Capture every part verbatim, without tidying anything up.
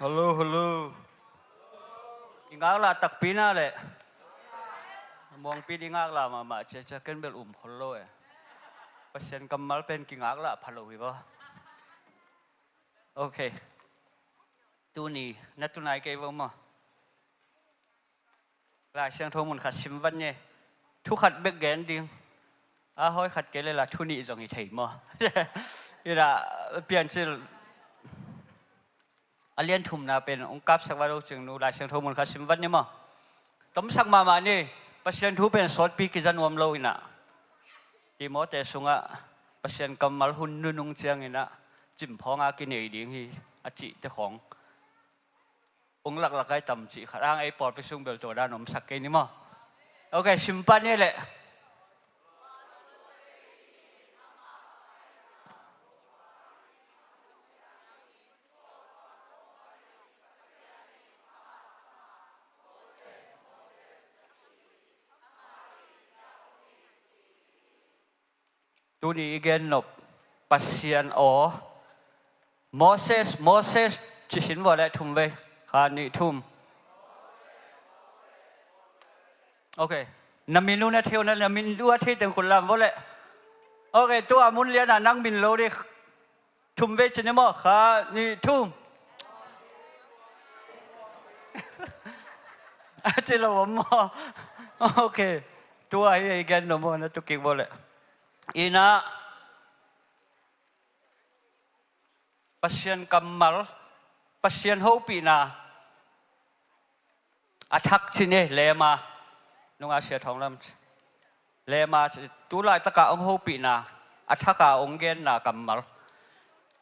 Hello, hello. I ngaklah takpi na leh. Muangpi di ngaklah mahmah ciacia ken bel um khol lo e. Pasian kammal pen kingaklah pha lo hi ba. Ok. Tuni na tunai kei ba maw? Lai Siangtho mun khat sim vat ni. Thu khat bek gen ding. A hoi khat kei le la thu nih zong hi thei maw? Ina piancil a lian thumna pen ong kapsak vat lo cing nu Lai Siangtho mun khat sim vat ni maw? Tomsak mahmah ni. Pasian thu pen sawtpi kiza nuam lo ina. Timote sungah Pasian kammal hun nunung ciang ina cimphawng a kinei ding hi a cihte khawng ong laklak ai tam cih khat ang ei pawlpi sung bel tua dan omsak kei ni maw? Ok, simpan ni leh. Tuni i gen nop Pasian aw. Moses, Moses, ci sin vua le thum vei. Kha nih thum. Ok. Na min uh na thei uh na, na min uh a thei teng khut lam vua le. Ok, tua mun lian a nang min lo di. Thum vei ci ni maw? Kha nih thum. A ci lo om maw? Ok. Tua hi i gen nop maw na tukik vua le. Ina Pasian kammal, Pasian hopihna a thak ci ni lema. Nunga sia thawng lam ci. Lema ci tu laitaka ong hopihna a thaka ong genna kammal.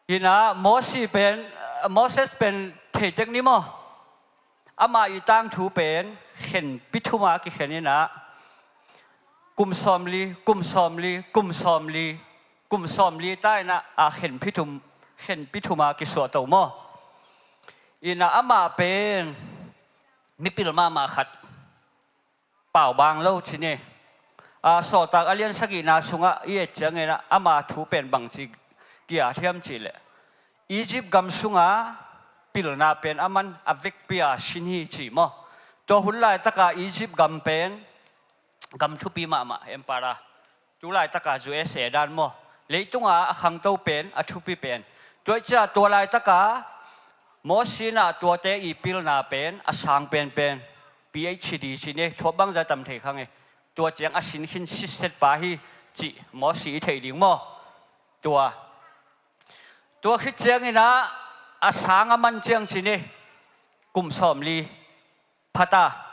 Ina Mosi pen, Moses pen theitek ni maw? Ama i tangthu pen khenpi thuma kikhen ina kum sawmli, kum sawmli, kum sawmli, kum sawmli ta ina a khenpi thum, khenpi thuma kisuahto maw? Ina ama pen mipil mahmah khat paubang lo ci ni. A Sawltak a lian sagihna sungah i et ciangin ama thu pen bangci kia thiam cih leh Egypt gam sunga pilna pen aman a vekpi a sin hi ci maw? Tua hun laitaka Egypt gam pen gam thupi mahmah empara. Tu laitaka U S A dan maw? Leitunga a khangto pen a thupi pen. Tua i cia tua laitaka Mosi ina tuate i pilna pen a sang penpen P H D ci ni. Thuap bangza tam thei kha nge. Tua ciang a sin khin sitset pa hi cih Mosi i thei ding maw? Tua Tua khit ciangin a sang a man ciang ci ni. Kum sawmli phata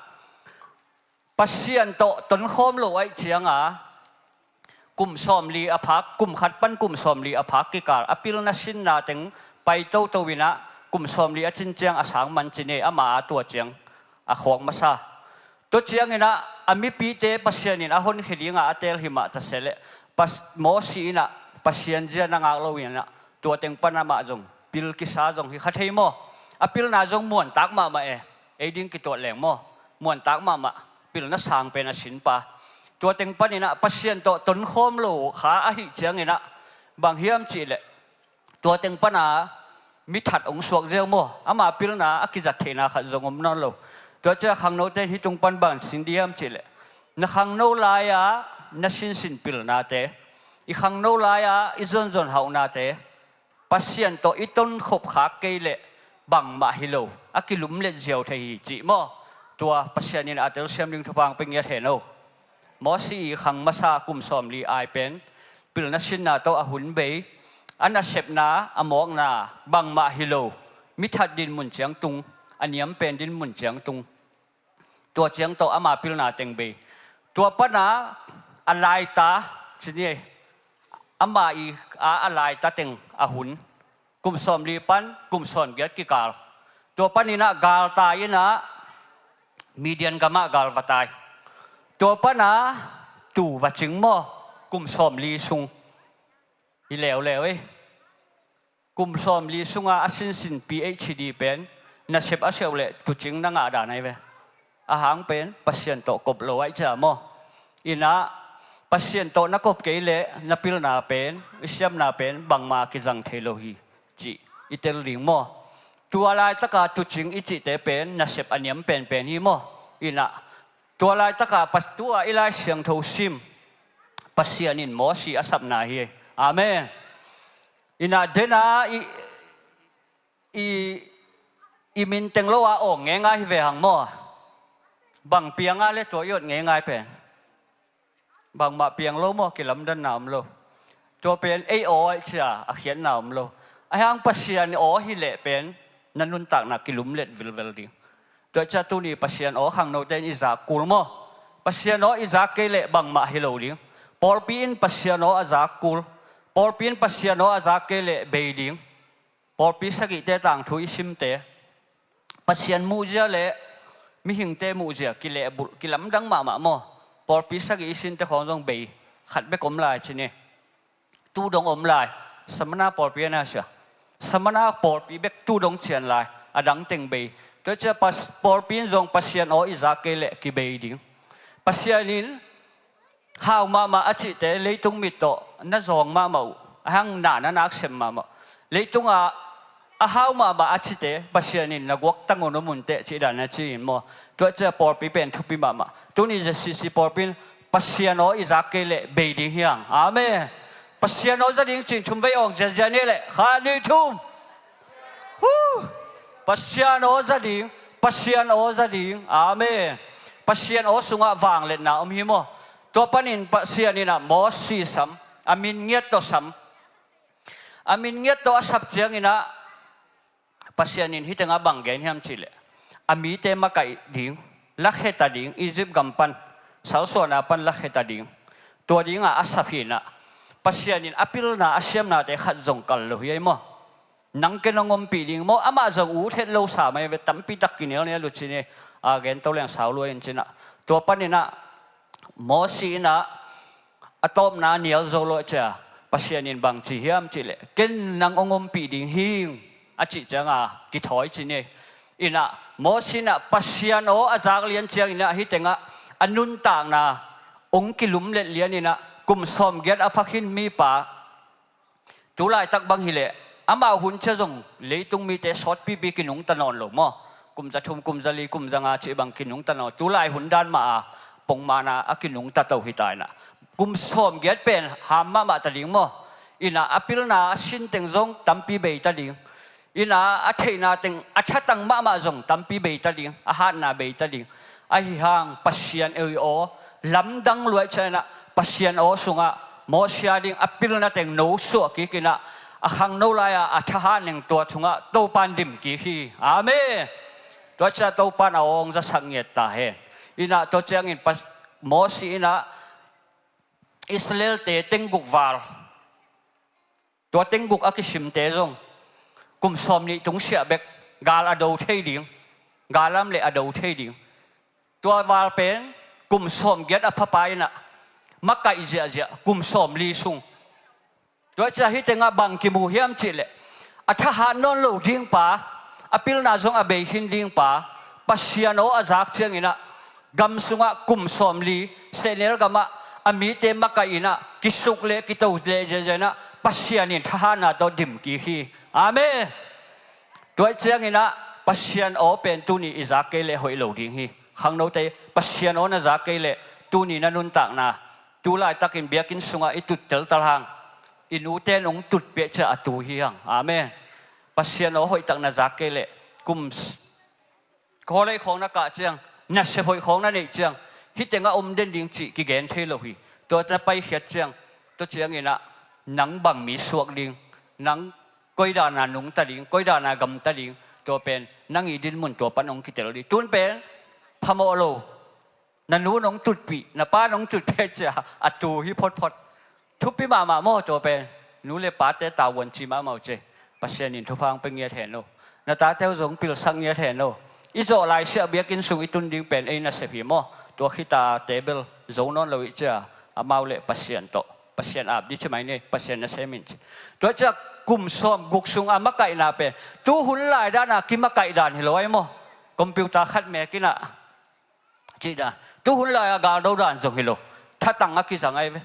Pasian tawh tonkhawm lo aih cianga kum sawmli a phak, kum khat pan kum sawmli a phak kikal a pilna sinna teng pai toto ina kum sawmli a cin ciang a sang man ci ni. Ama a tua ciang a khawk masa. Tua ciangin a mipite Pasian in a honkhia dinga a teel hi mah ta se leh Mosi ina Pasian zia na ngak lo ina tua teng pan amah zong pil kisa zong hi kha thei maw? A pilna zong muantak mahmah e. Ei ding kituat leng maw? Muantak mahmah. Pilna sang pen a sinpa. Tua teng pan ina Pasian tawh tonkhawm lo kha ahi ciangin bang hiam cih leh tua teng pana mi that ong suak ziau maw? Ama pilna a kizat theihna khat zong om nawn lo. Tua cia khangnote hih tung pan bang sin diam cih leh na khangno lai-a na sinsin pilnate, i khangno lai-a i zonzon hauhnate Pasian tawh i tonkhop khak kei leh bangmah hi lo a kilumlet ziau thei hi cih maw? Tua Pasian in a telsiam ding thupha ong pe ngiat hen o. Mosi i khang masa kum sawmli ai pen pilna sinna tawh a hun bei, a nasepna, a mawkna bangmah hi lo, mi that din mun ciang tung, a niam pen din mun ciang tung. Tua ciang tawh ama pilna teng bei. Tua pana a laita ci ni, ama i a, a laita teng a hun kum sawmli pan kum sawmgiat kikal. Tua pan ina galtai ina Midian gamah gal va tai. Tua pana tuu va cing maw? Kum sawmli sung hi leuleu ei. Kum sawmli sunga a sinsin P H D pen nasep a seuh leh tuucing na ngah dan ai ve. A hang pen Pasian tawh kop lo ai cia maw? Ina Pasian tawh na kop kei leh na pilna pen, i siamna pen bangma kizang thei lo hi cih i tel ding maw? Tua laitaka tuucing i cihte pen nasep a niam penpen hi maw? Inah tua laitaka pa-, tua i Lai Siangtho sim Pasian in Mosi a sapna hi. Amen. Inah dena i, i, i minteng lo a awng ngeingai hi ve hang maw? Bang pianga le tua i ot ngeingai pen? Bangmah piang lo maw, kilamdanna om lo. Tua pen ei aw ih cia a khiatna om lo. Ahi hang Pasian aw hi leh pen na nuntakna kilumlet vilvel ding. Tua cia tuni Pasian aw khangnote in i zak kul maw? Pasian aw i zak kei leh bangmah hi lo ding. Pawlpi in Pasian aw a zak kul. Pawlpi in Pasian aw a zak kei leh bei ding. Pawlpi sagihte tangthu i simte, Pasian muhzia le mihingte muhzia kilehbulh, kilamdang mahmah maw? Pawlpi sagih i sinte khawng zong bei khat bek om lai ci ni. Tu dong om lai. Samana pawlpi a na sia. Samana pawlpi bek tu dong cian lai. A dang teng bei. Tua cia pas-, pawlpi in zong Pasian aw i zak kei leh kibei ding. Pasian in hau mahmah a cihte leitung mit tawh na zawng mahmah uh, a hang na na nak sem mahmah. Leitungah a hau mahmah a cihte Pasian in na guaktang un om un teh cih dan a ci in maw? Tua cia pawlpi pen thupi mahmah. Tuni Z C C pawlpi in Pasian aw i zak kei leh bei ding hi hang. Amen. Pasian aw za ding cin thum vei awng ziazia ni leh kha ni thum. Huh! Pasian aw za ding, Pasian aw za ding. Amen. Pasian aw sungah vangliatna om hi maw? Tua panin Pasian inah Mosi sam, a min ngiat tawh sam. A min ngiat tawh a sap cianginah Pasian in hih tengah bang gen hiam cihleh, a mite makaih ding, lakheta ding, Egypt gam pan, salsuahna pan lakheta ding. Tua dingah a sap hinah Pasian in a pilna a siamnate khat zong kal lo hi ei maw? Nang ken hong ompih ding maw? Amah zong ut het lo sa mai ve, tampi tak kinial nial uh ci ni. A gen to leng sau lua in cinah. Tua paninah Mosi inah a tawpna nial zo lo cia Pasian in bang ci hiam cihleh, ken nang hong ompih ding hing a cih cianga kithawi ci ni. Inah Mosi inah Pasian aw a zak lian cianginah hih tengah a nuntakna hong kilumlet lianinah kum sawmgiat a phakhin mipa, tu laitak bang hileh amau hun cia zong leitung mite sawtpipi kinungta nawn lo maw? Kum za thum, kum za li, kum za nga cih bang kinungta nawn. Tu lai hun dan mah a pongmana a kinungta to hi ta inah kum sawmgiat pen ham mahmah ta ding maw? Inah a pilna a sinteng zong tampi bei ta ding. Inah a theihna teng a thatang mahmah zong tampi bei ta ding, a hatna bei ta ding. Ahi hang Pasian ei aw lamdang luai cianginah Pasian aw sungah Mosi a ding a pilna teng no suah kikinah a khangno lai-a a thahat neng tua sungah Topan dim kik hi. Amen. Tua cia Topan a aw hong zasak ngiat ta hen. Inah tua ciangin Pas-, Mosi inah Israel-te tengguk val, tua tengguk a kisimte zong kum sawmnih tungsiah bek gal a do thei ding, gal lam le a do thei ding. Tua val pen kum sawmgiat a phapa inah makaih ziahziah kum sawmli sung. Tua cia hih tengah bang kimu hiam cihleh, a thahat nawn lo ding pa, a pilna zong a bei khin ding pa, Pasian aw a zak cianginah gam sungah kum sawmli sehnel gamah a mite makaih inah kisuk le kito le ziazia inah Pasian in thahatna tawh dim kik hi. Amen. Tua cianginah Pasian aw pen tuni i zak kei leh hoih lo ding hi. Khangnote Pasian aw na zak kei leh tuni na nuntakna tu laitakin biakinn sungah i tut teltal hang, i nute in hong tutpiah cia a tu hi hang. Amen. Pasian aw hoihtak na zak kei leh kum s-, khawlei khawng na kah ciang, nasep hoih khawng na neih ciang, hih tengah om den ding cih kigen thei lo hi. Tua na paikhiat ciang, tua cianginah nang bang mi suak ding, nang koi dana nungta ding, koi dana gamta ding, tua pen nang i dinmun tua pan hong kitel ding. Tun pen phamawh lo. Na nu nong tutpih, na pa nong tutpih cia a tu hi photphot. Thupi mahmah maw tua pen? Nu le pate tavuan ci mahmah uh ce. Pasian in thupha hong pia ngiat hen lo. Na tate uh zong pilsak ngiat hen lo. I zawh laisiah biakinn sung i tun ding pen ei nasep hi maw? Tua khita table zo nawn lo ih cia amau le Pasian tawh, Pasian ap dih ci mai ni, Pasian nasem in ci. Tua cia kum sawm guk sung a makaihna pen tu hun lai dana kimakaih dan hi lo ai maw? Computer khat mekinah cih dan. Tu hun lai-a galdo dan zong hi lo. Thatang a kizang ai ve.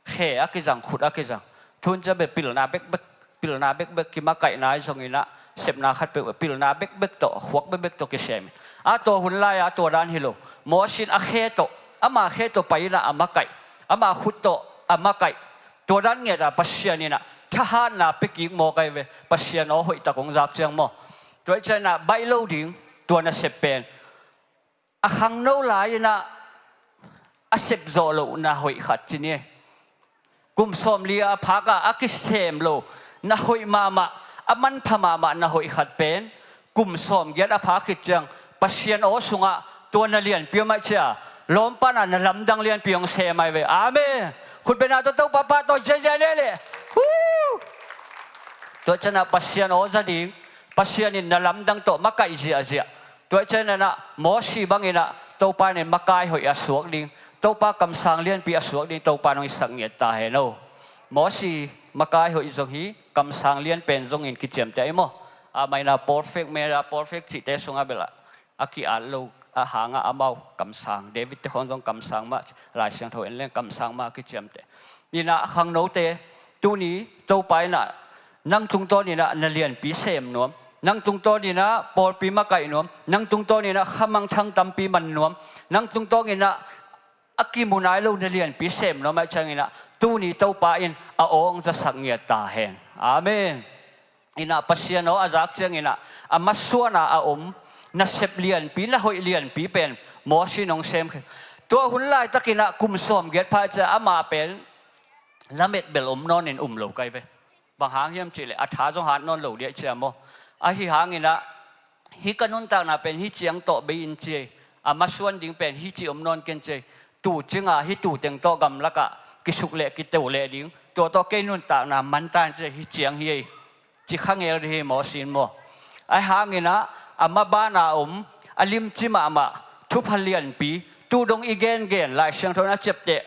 Khe a kizang, khut a kizang. Thun cia be pilna bekbek, pilna bekbek kimakaihna ai zonginah Sepna khat peuh, pilna bekbek tawh, khuak bekbek tawh kisem. A tua hun lai-a tua dan hi lo. Mosi in a khe tawh, ama khe tawh pai inah a makaih, ama khut tawh a makaih. Tua dan ngiat a Pasian inah thahatna pia kik mawk ahi ve. Pasian aw hoihtak hong zak ciang maw. Tua ih cianah baih lo ding, tua nasep pen a khangno lai-inah a sep zawh loh na hoih khat ci ni. Kum sawmli a phak a a kisem lo na hoih mahmah, a manpha mahmah na hoih khat pen kum sawmgiat a phak khit ciang Pasian aw sungah tua na lianpi om aih cia, lawmpa na na lamdang lianpi hong sem ahi ve. Amen. Khutbetna tawh Topa pahtawi ziahziah ni leh. Tua cianah Pasian aw za ding, Pasian in na lamdang tawh makaih ziahziah. Tua cianah Mosi banginah Topa in makai hoih a suak ding, Topa kamsang lianpi a suak ding Topa in hong hisak ngiat ta hen aw. Mosi makai hoih zong hi, kamsang lian pen zongin kiciamteh hi maw. Amah inah perfect, mera perfect cihte sungah bel a ki-at lo, a hangah amau kamsang, David te khawng zong kamsang mah, Lai Siangtho en leng kamsang mah kiciamteh. Inah khangnote, tuni Topa inah nang tungtawn inah na lianpi sem nuam, nang tungtawn inah pawlpi makaih nuam, nang tungtawn inah khamangthang tampi man nuam, nang tungtawn inah a kimu nai lo na lianpi sem nuam aih cianginah tuni Topa in a aw hong zasak ngiat ta hen. Amen. Inah Pasian aw a zak cianginah a masuana a om nasep lianpi, na hoih lianpi pen Mosi in hong sem khin. Tua hun laitakinah kum sawmgiat phak cia amah pen lamet bel om nawnin um lo kai ve. Bang hang hiam cihleh a tha zong hat nawn lo diah cia maw. Ahi hanginah hih ka nuntakna pen hih ciang tawh bei in ci ei. A masuan ding pen hih ci om nawn ken ci ei. Tuu cinga hih tuu teng tawh gamlakah kisuk leh kito leh ding, tua tawh kei nuntakna manta in ci ei, hih ciang hi ei. Ci kha ngel dih hi Mosi in maw. Ahi hanginah a mabana om a limci mahmah thupha lianpi, tu dong i gengen Lai Siangtho in a ciapteh,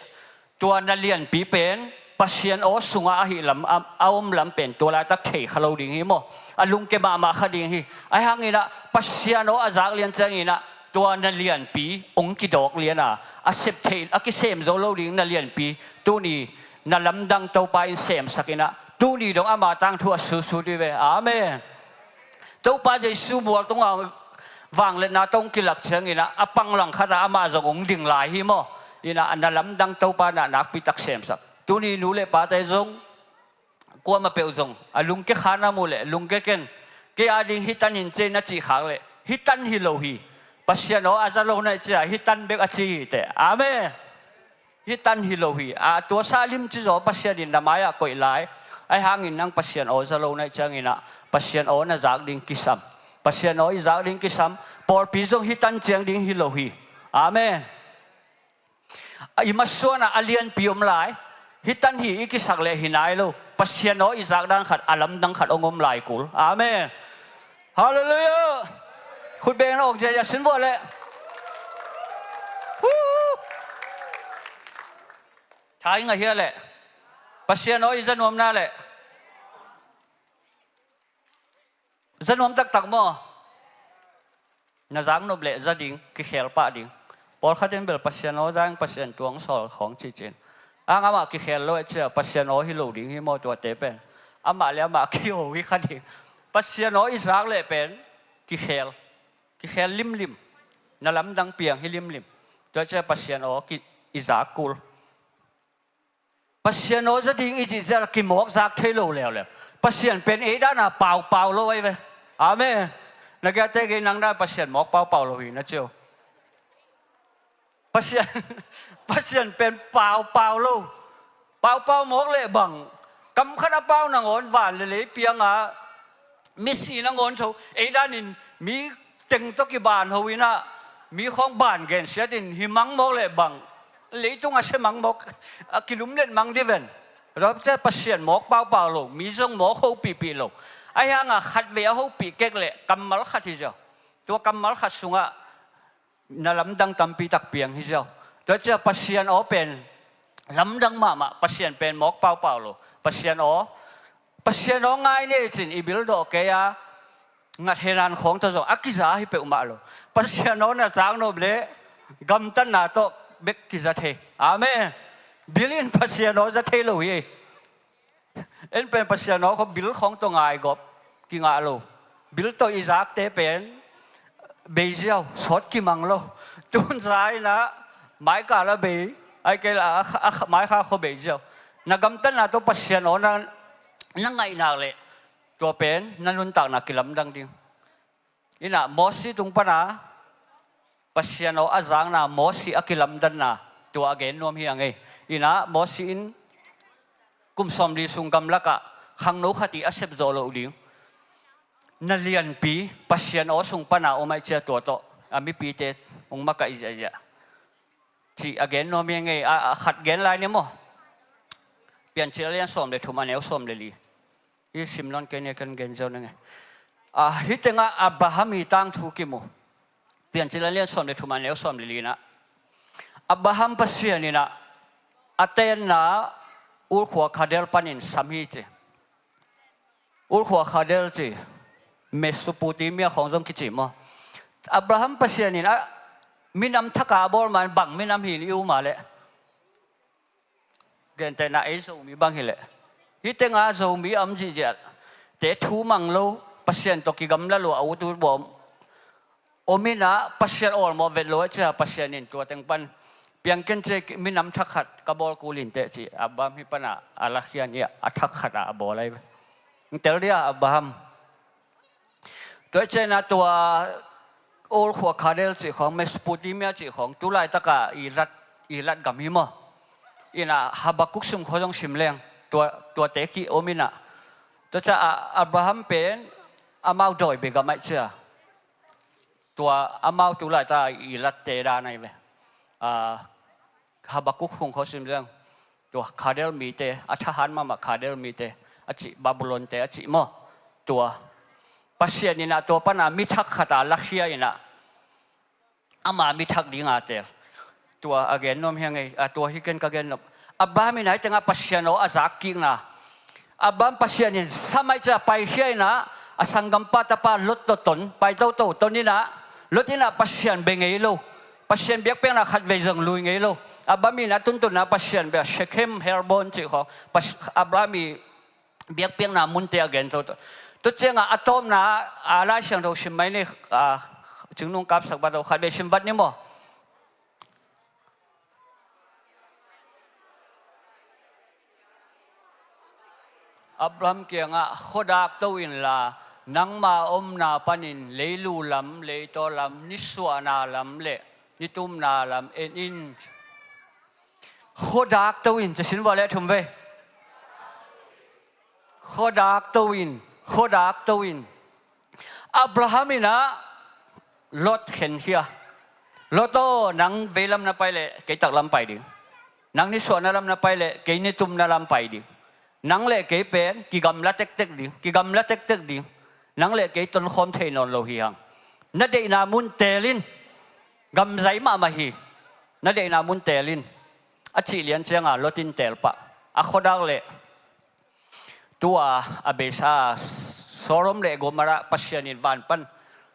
tua na lianpi pen Pasian aw sungah ahi lam, a, a om lam pen tua laitak thei kha lo ding hi maw. A lungke mahmah kha ding hi. Ahi hanginah Pasian aw a zak lian cianginah tua na lianpi hong kidawk liana a sep theih, a kisem zo lo ding na lianpi tuni na lamdang Topa in semsakinah tuni dong ama tangthu a susu dih ve. Amen. Topa Jesu mual tunga vangliatna tawh hong kilak cianginah a pang langkhatah amah zong hong ding lai hi maw. Inah na lamdang Topa inah nakpitak semsak. Tuni nu le pate zong, kuamah peuh zong a lungke kha na muh leh lungke ken, kei a ding hih tan hi in ci ei na cih khak leh hih tan hi lo hi. Pasian aw a za lo na ih cia hih tan bek a ci hi teh. Amen. Hih tan hi lo hi. A tuasa limci zaw Pasian in na mai-ah koih lai. Ahi hangin nang Pasian aw za lo na ih cianginah Pasian aw na zak ding kisam. Pasian aw i zak ding kisam. Pawlpi zong hih tan ciang ding hi lo hi. Amen. I masuanah a lianpi om lai. Hih tan hi i kisak leh hi nai lo. Pasian aw i zak dan khat, a lamdang khat hong om lai kul. Amen. Halleluiah. Khutbeng awk ziahziah sin vua leh. Woo! Tha i ngah hia leh. Pasian aw i za nuamna leh. Za nuam taktak maw. Na zak nop leh za ding, kikhel pah ding. Pawlkhat in bel Pasian aw za ing, Pasian tuang sawl khawng cihcin. Ang amah kikhel lo eh cia Pasian aw hi lo ding hi maw tuate pen. Amah le amah kiho hi kha ding. Pasian aw i zak leh pen kikhel. Kikhel limlim. Na lamdang piang hi limlim. Tua cia Pasian aw ki, i zak kul. Pasian aw za ding i cih ciang kimawk zak thei lo leuleu. Pasian pen ei dana paupau lo ahi ve. Amen. Na kiate kei nang dan Pasian mawk paupau lo hi na ci uh. Pasian, Pasian pen paupau lo. Paupau mawk leh bang. Kam khat a pau nangawn van le lei pianga misi nangawn tho. Ei danin mi teng tawh kiban ho inah mi khawng ban gensiatin hi mang mawk leh bang. Leitung a sia mang mawk, a kilumlet mang dih ven. Tua cia Pasian mawk paupau lo, mi zong mawk hopihpih lo. Ahi hanga khatvei a hopih kek leh kammal khat hi ziau. Tua kammal khat sungah na lamdang tampi tak piang hi ziau. Tua cia Pasian aw pen lamdang mahmah, Pasian pen mawk paupau lo. Pasian aw, Pasian aw ngai nei cin i bil dawh kei a, ngat henan khawng tawh zong a kiza hi peuhmah lo. Pasian aw na zak nop leh gamtatna tawh bek kiza thei. Amen. Bil in Pasian aw za thei lo hi. En pen Pasian aw khawng bil khawng tawh ngaigawp kingah lo. Bil tawh i zakte pen beiziau, sawt kimang lo. Tunza inah maikal a bei, ai kei la a, a, maikha khua beiziau. Na gamtatna tawh Pasian aw na, na ngaihnak leh tua pen na nuntakna kilamdang ding. Inah Mosi tung pana Pasian aw a zakna, Mosi a kilamdanna, tua a gen nuam hi a ngei. Inah Mosi in kum sawmli sung gamlakah khangno khat i a sep zawh loh ding, na lianpi Pasian aw sung pana om aih cia tua tawh a mipite hong makaih ziahziah, cih a gen nuam hi a ngei. A, a khat gen lai ni maw? Piancil a lian sawm le thum a neu sawm le li. Hih sim nawn kei ni, kan gen zo ning e. A, hih tengah Abraham i tangthu kimu. Piancil a lian sawm le thum a neu sawm le li inah Abraham Pasian inah a tenna Ur khua Khaldea panin sam hi ci. Ur khua Khaldea ci, Mesopotamia khawng zong kici maw? Abraham Pasian inah minam thak a bawl man bang minam hi in i um a leh, gentehna ei Zomi bang hileh, hih tengah Zomi a om zihziah te thu mang lo, Pasian tawh kigamla lua a utut bawm om inah Pasian awlmawh vet lo a cia Pasian in tua teng pan piang ken ci, minam thak khat ka bawl kul in teh ci, Abraham hih pana a lakhia in a thak khat a a bawl ahi ve. Tel dia Abraham. Tua i cianah tua Ur khua Khaldea cih khawng, Mesopotamia cih khawng, tu laitaka Ilat, Ilat gam hi maw? Inah Habakkuk sung khua zong sim leng, tua, tuate ki om inah. Tua ciah a, Abraham pen amau dawi bia gam aih cia. Tua amau tu laitaka Ilatte dan ahi ve. A, Habakkuk sung khua sim leng. Tua Khaldea mite, a thahat mahmah Khaldea mite a cih, Babylon te a cih maw? Tua Pasian inah tua pana mi thak khat a lakhia inah ama mi thak dinga teel. Tua a gen nuam hi a ngei, a, tua hi ken ka gen nuam. Abraham inah hih tengah Pasian aw a zak kikna. Abraham Pasian in sam aih cia paikhia inah a sanggampa tapa Lot tawh ton, pai toto ton inah, Lot inah Pasian bia ngei lo, Pasian biakpiakna khat vei zong lui ngei lo. Abraham inah tuntunna Pasian bia Shekhem, Hebron cih khawng, Pas-, Abraham i biakpiakna munte a gen toto. Tua ciangah a tawpna a Lai Siangtho sim mai ni, a, Cingnung kapsak vat aw, khat vei sim vat ni maw? Abraham kiangah, khuadak to inla, nangma omna panin leilu lam, leitaw lam, nisuahna lam le nitumna lam en in. Khuadak to in, ci sin vua le thum vei. Khuadak to in, khuadak to in. Abraham inah Lot khenkhia. Lot aw, nang veilam na pai leh kei taklam pai ding. Nang nisuahna lam na pai leh kei nitumna lam pai ding. Nang le kei pen kigamla tektek ding, kigamla tektek ding. Nang le kei tonkhawm thei nawn lo hi hang. Na deihna mun teel in. Gamzai mahmah hi. Na deihna mun teel in. A cih lian cianga Lot in teel pah. A khuadak leh tua a beisa Sodom le Gomorrah Pasian in van pan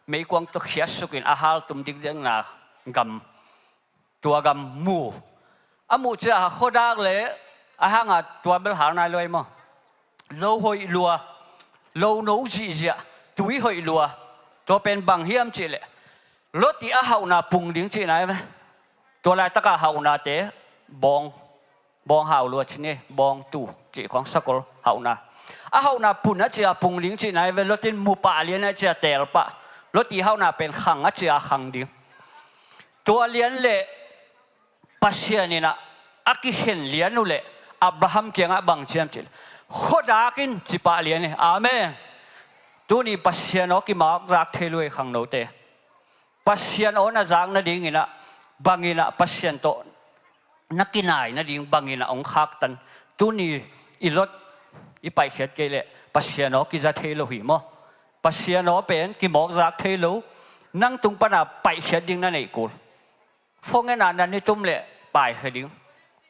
meikuang tawh khiatsukin a haltum dikdekna gam, tua gam mu. A muh ciah a khuadak le a hanga tua bel hal nai luai maw? Lo hoih lua, lo no zihziah, tui hoih lua. Tua pen bang hiam cihleh Lot i a hauhna pung ding cihna hi ve. Tua laitaka hauhnate bawng, bawng hau lua cih ni, bawng tu cih khawng sakol hauhna. A hauhna pun a cia pung ding cihna hi ve, Lot in mu pah lian a cia teel pah. Lot i hauhna pen khang a cia khang ding. Tua lian le Pasian inah a kikhen lian uh leh Abraham kiangah bang ciam cih leh khuadak in ci pah lian hi. Amen. Tuni Pasian aw kimawk zak thei luai khangnote. Pasian aw na zak nadinginah banginah Pasian tawh na kinai nading banginah hong khaktan. Tuni i Lot i paihkhiat kei leh Pasian aw kiza thei lo hi maw? Pasian aw pen kimawk zak thei lo. Nang tung pana paihkhiat ding na neih kul. Phone ena na nitum leh paikhia ding.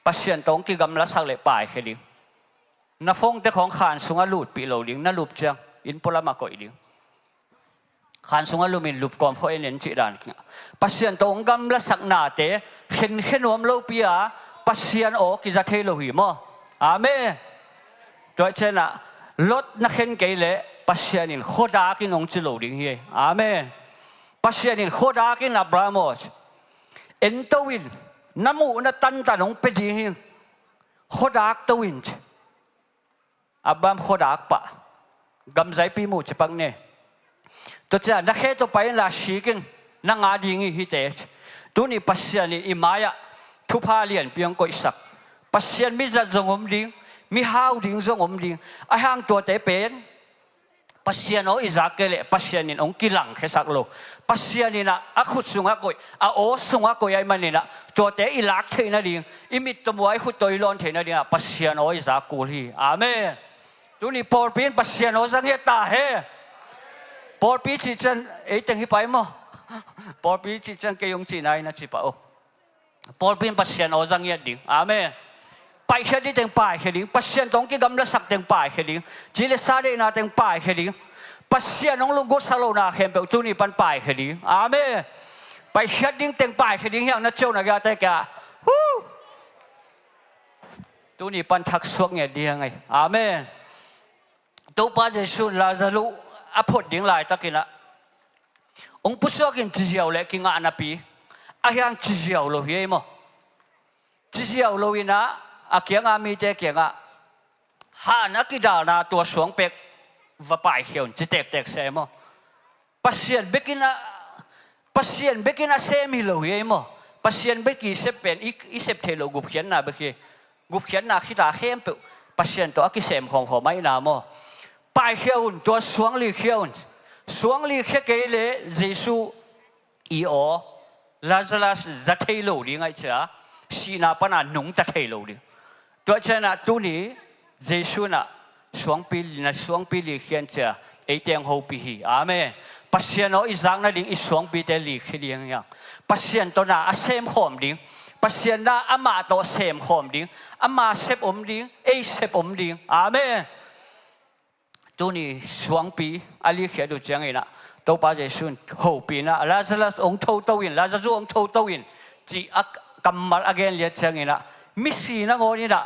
Pasian tawh hong kigamlasak leh paikhia ding. Na phone te khawng khan sungah lutpih lo ding, na lup ciang inn pualamah koih ding. Khan sungah lumin lupkawm khawh en en cih dan kingah Pasian tawh hong gamlasaknate khenkhe nuam lopi a Pasian aw kiza thei lo hi maw? Amen. Tua cianah Lot na khen kei leh Pasian in khuadakin hong ci lo ding hi. Amen. Pasian in khuadakin Abraham aw, ento in, na muhna tantan hong pia ding hi. Khuadak to in ci. Abraham khuadak pah. Gamzaipi muh ci pak ni. Tua ciah na khe tawh pai inla sik in, na ngah ding hi hite. Tuni Pasian in i mai-ah thupha lianpi hong koihsak. Pasian mizat zong om ding, mihau ding zong om ding. Ahih hang tuate pen Pasian aw i zak kei leh Pasian in hong kilangkhiasak lo. Pasian in ah a khut sungah koih, a aw sungah koih ahih manin ah tuate i lak theih nading, i mit tawh mu a, i khut tawh i lawn theih nadingah Pasian aw i zak kul hi. Amen. Tuni pawlpi in Pasian aw za ngiat ta hen. Pawlpi cih ciang ei teng hi pai maw? Pawlpi cih ciang kei hong cihna hi na ci pah uh. Pawlpi in Pasian aw za ngiat ding. Amen. Paihkhiat ding teng paikhia ding. Pasian tawh hong kigamlasak teng paikhia ding. Ci le sa deihna teng paikhia ding. Pasian hong lunggulhsak lohna khempeuh tuni pan paikhia ding. Amen. Paihkhiat ding teng paikhia ding hi hang na ciau na giate kia. Huh! Tuni pan thaksuak ngiat ding hi hang ei. Amen. Topa Jesuh in Lazarus a phot ding laitakin ah hong pusuak in ci ziau leh kingah napi, ahih hang ci ziau lo hi ei maw? Ci ziau lo in ah a kianga mite kiangah, han a kidalna tua suangpek va paikhia un ci tektek se maw? Pasian bekin a, Pasian bekin a sem hi lo hi ei maw? Pasian bek i sep pen i, i sep theih loh gupkhiatna bek hi. Gupkhiatna khita khempeuh Pasian tawh a kisem khawmkhawm ahihna maw? Paikhia un, tua suang likhia un. Suang likhia kei leh Jesuh i aw Lazarus za thei lo ding ahih ciang, sihna pana nungta thei lo ding. Tua ciangin ah tuni Jesuh in ah suangpi, na suangpi likhian ciang ei teng hopih hi. Amen. Pasian aw i zak nading i suangpite likhia ding hi hang. Pasian tawh na a semkhawm ding. Pasian na amah tawh semkhawm ding. Ama sep om ding, ei sep om ding. Amen. Tuni suangpi a likhiat uh ciangin ah Topa Jesuh in hopih in ah Lazarus hong thoto in, Lazarus hong thoto in, cih a kammal a gen liat ciangin ah misi nangawn in ah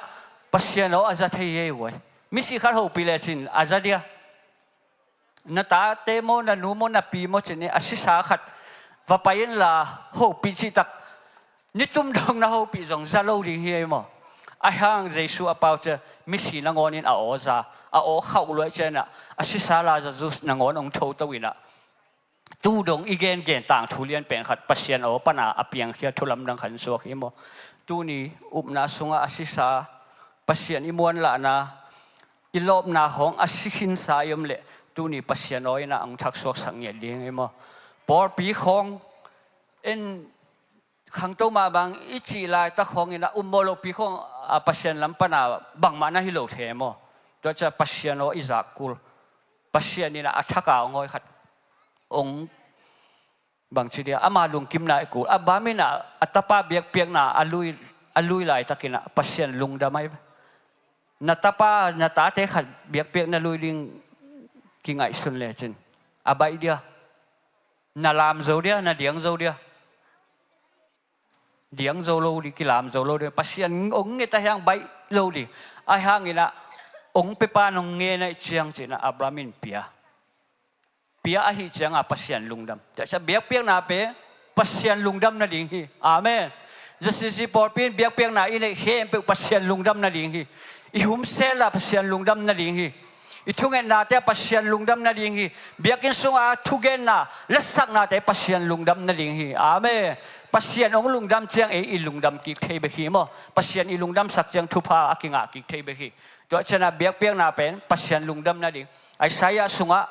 Pasian aw a za thei hi ei uh ei. Misi khat hopih lecin a za dia. Na tate maw, na nu maw, na pi maw cin in a sisa khat va pai inla hopih cihtak, nitum dong na hopih zong za lo ding hi ei maw? Ahih hang Jesuh a pau ciang misi nangawn in a aw za, a aw khauh luai ciangin ah a sisa Lazarus nangawn hong thoto in ah tu dong i gengen tangthu lian pen khat Pasian aw pana a piangkhia thu lamdang khat in suak hi maw? Tuni upna sungah a sisa, Pasian i muanlahna, i lawpna khawng a si khinsa i om leh tuni Pasian aw in ah hong thaksuaksak ngiat ding hi maw? Pawlpi khawng en khangto mah bang i cih laitak khawng in ah ummawh lohpi khawng a Pasian lam pana bangmah na hi lo thei maw? Tua ciang Pasian aw i zak kul. Pasian in ah a thak a hong hawi khat hong bangci dia, ama lungkimna i kul. Abraham in ah a tapa biakpiakna a lui, a lui laitakin ah Pasian lungdam ahi. Na tapa, na tate khat biakpiakna lui ding kingaihsun lecin a baih dia? Na lam zo dia, na diang zo dia? Diang zo lo ding, kilam zo lo ding. Pasian hong nget ahih hang baih lo ding. Ahih hangin ah hong pepa nong ngen ahih ciang ci-in ah Abraham in pia. Pia ahih ciangin Pasian lungdam. Tua ciang biakpiakna pen Pasian lungdam nading hi. Amen. J C C pawlpi in biakpiakna i neih khempeuh Pasian lungdam nading hi. I humsel ah Pasian lungdam nading hi. I thungetnate ah Pasian lungdam nading hi. Biakinn sungah thugenna, lasaknate Pasian lungdam nading hi. Amen. Pasian hong lungdam ciang ei i lungdam kik thei bek hi maw? Pasian i lungdamsak ciang thupha a kingah kik thei bek hi. Tua ciangin biakpiakna pen Pasian lungdam nading. Isaiah sungah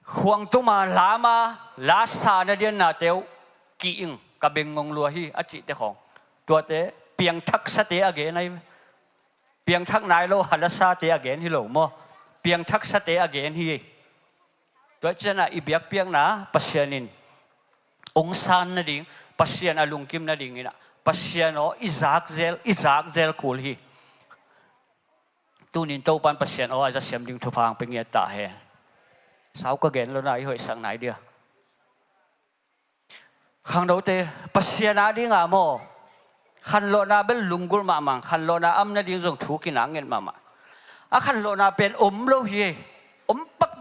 khuangtuma lama lasa na diannate uh kih ing, ka beng ngong lua hi a cihte khawng. Tuate piangthaksate a gen ahi. Piangthak nai lo halasate a gen hi lo maw? Piangthaksate a gen hi. Tua ciangin i biakpiakna Pasian in hong san nading, Pasian a lungkim nadingin ah Pasian aw i zakzel, i zakzel kul hi. Tunin Topan Pasian aw a zasiam ding thupha hong pia ngiat ta hen. Sau ka gen lo na i hoihsak nai dia. Khangnote, Pasian a dinga maw, khanlawhna bel lunggulh mahmah, khanlawhna a om nading zong thu kinak nget mahmah. A khanlawhna pen om lo hi ei.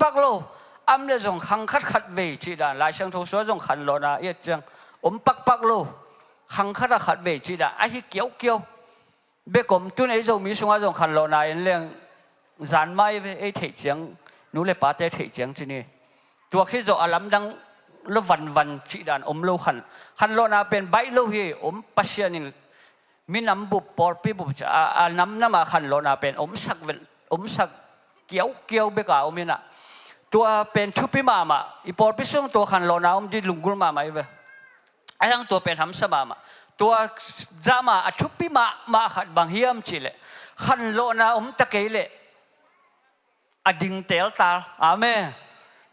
pakpak lo. Am le zong khang khat khat vei cih dan Lai Siangtho sua zong khanlawhna i et ciang om pakpak lo. Khang khat a khat vei cih dan ahi kiaukiau bek om. Tun ei Zomi sungah zong khanlawhna en leng zan mai ve, ei theih ciang, nu le pate theih ciang ci ni. Tua khi zawh a lamdang lo vanvan cih dan om lo. Khan, khanlawhna pen baih lo hi. Om, Pasian in minam bup, pawlpi bup ci a, a namnam a khanlawhna pen omsak vel, omsak kiaukiau bek a om inah, tua pen thupi mahmah. I pawlpi sung tua khanlawhna om ding lunggulh mahmah i ve. Ahi hang tua pen hamsa mahmah. Tua zah ma a thupi mahmah khat bang hiam cihleh, khanlawhna om ta kei leh a ding teltal. Amen.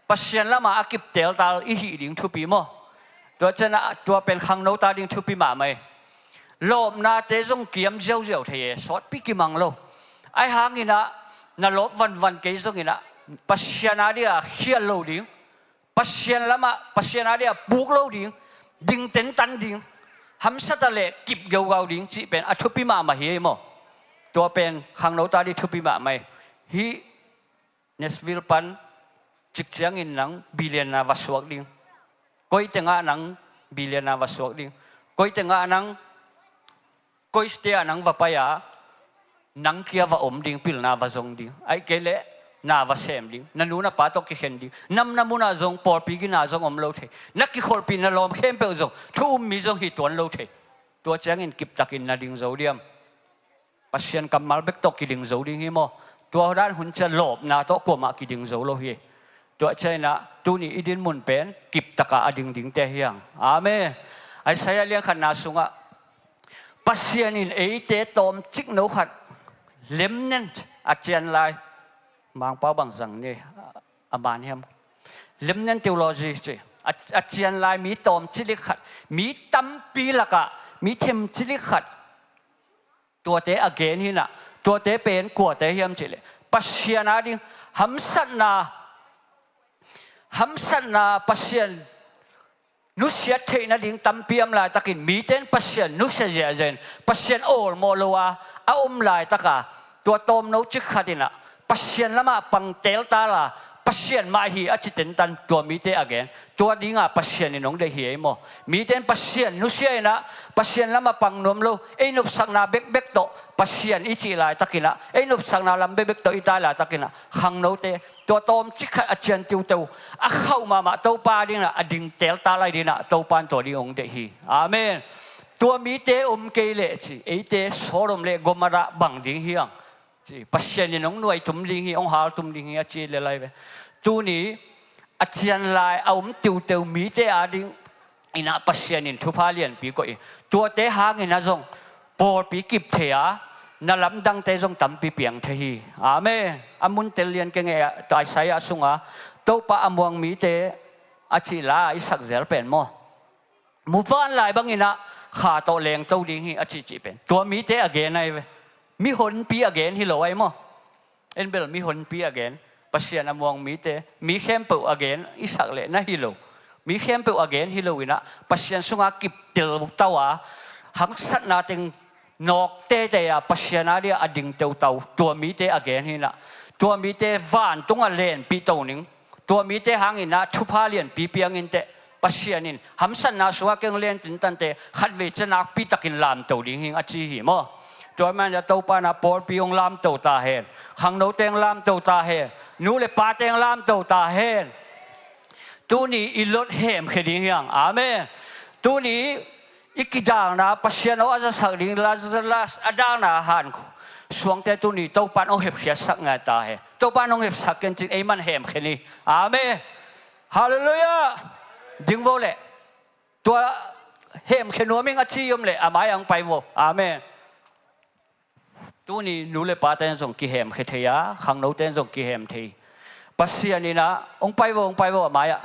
Pasian lamah a kip teltal i hih ding thupi maw? Tua cianah tua pen khangno ta ding thupi mahmah hi. Lawpnate zong kiam ziauziau thei e, sawtpi kimang lo. Ahi hanginah na lawp vanvan kei zonginah Pasian a dingah khial lo ding, Pasian lamah, Pasian a dingah puk lo ding, ding tentan ding, hamsa ta leh kip geugau ding cih pen a thupi mahmah hi ei maw? Tua pen khangno ta ding thupi mahmah hi. Hih Nashville pan cik ciangin nang billion-a va suak ding. Koi tengah nang billion-a va suak ding. Koi tengah nang, koi state-ah nang va pai a, nang kia va om ding, pilna va zong ding. Ahih kei leh na va sem ding. Na nu na pa tawh kikhen ding. Nam na munah zong pawlpi gina zong om lo thei. Na kikholhpih na lawm khempeuh zong thu um mi zong hi tuan lo thei. Tua ciangin kiptakin na ding zo diam? Pasian kammal bek tawh kiding zo ding hi maw? Tua dan hun ciang lawpna tawh kuamah kiding zo lo hi. Tua cianginah tuni i dinmun pen kiptaka a dingdingte hi hang. Amen. Isaiah lian khatna sungah Pasian in eite tawmcik no khat lemnen a cian lai, Mangpau bang zang ni, a man hiam? Lemnen theology ci a, a cian lai mi tawmcilik khat, mi tampi lakah mi themcilik khat, tuate a gen hinah, tuate pen kuate hiam cihleh, Pasian a ding hamsatna, hamsatna, Pasian nusiat theih nading tampi om laitakin, mite in Pasian nusia ziahziah in, Pasian awlmawh lo a a om laitaka, tua tawmno cik khatinah Pasian lamah pang teltal a, Pasian mah hi a ci tentan tua mite a gen. Tua dinga Pasian in hong deih hi ei maw? Mite in Pasian nusia inah, Pasian lamah pang nuam lo, ei nopsakna bekbek tawh Pasian i cih laitakinah, ei nopsakna lam bekbek tawh i tai laitakinah, khangnote tua tawmcik khat a cian tiuteu a khauh mahmah Topa a dinginah a ding teltal lai dinah Topa in tua ding hong deih hi. Amen. Tua mite om kei leh ci, eite Sodom le Gomorrah bang ding hi hang. Ci, Pasian in hong nuai tum ding hi, hong hal tum ding hi a ci lelai ve. Tuni a cian lai a om tiuteu mite a dinginah Pasian in thupha lianpi koih hi. Tuate hangin a zong pawlpi kip thei a, na lamdangte zong tampi piang thei hi. Amen. A mun tel lian kei ngei a, Isaiah sunga Topa a muang mite a cih la i sak zel pen maw? Muvanlai banginah kha tawh lengto ding hi a cihcih pen tua mite a gen ahi ve. Mihonpi a gen hi lo ahi maw? En bel mihonpi a gen. Pasian a muang mite, mi khempeuh a gen i sak leh na hi lo. Mi khempeuh a gen hi loinah Pasian sunga kip teltau a, haksatna teng nawk teitei a, Pasian a dingah a ding teutau tua mite a gen hinah, tua mite vantung a lenpih to ning. Tua mite hanginah thupha lianpi piangin teh, Pasian in hamsatna sungah kei hong len tintante khatvei ciang nakpi takin lamto ding hing a ci hi maw? Tua manah Topa na pawlpi hong lamto ta hen. Khangnote hong lamto ta hen. Nu le pate hong lamto ta hen. Tuni i lot hemkhia ding hi hang. Amen. Tuni i kidalna Pasian aw a zasak ding, Lazarus a dalna han suangte tuni Topa in hong hepkhiatsak ngai ta hen. Topa in hong hepsak kencin ei man hemkhia ni. Amen. Halleluiah. Ding vo leh. Tua hemkhia nuam ing a ci om leh a mai-ah hong pai vo. Amen. Tuni nu le pate in zong kihemkhia thei a, khangnote in zong kihem thei. Pasian inah hong pai vo, hong pai vo a mai-ah.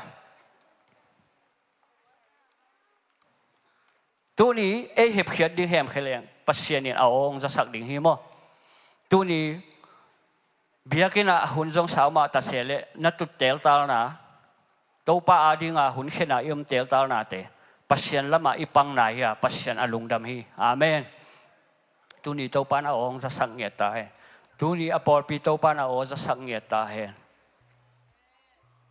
Tuni ei hepkhiat ding hemkhia leng Pasian in a aw hong zasak ding hi maw? Tuni biakinn ah hun zong sau mah ta se leh na tut teltalna, Topa a dinga hun khen a i om teltalnate Pasian lamah i pang nai hi a, Pasian a lungdam hi. Amen. Tuni Topa in a aw hong zasak ngiat ta hen. Tuni a pawlpi Topa in a aw zasak ngiat ta hen.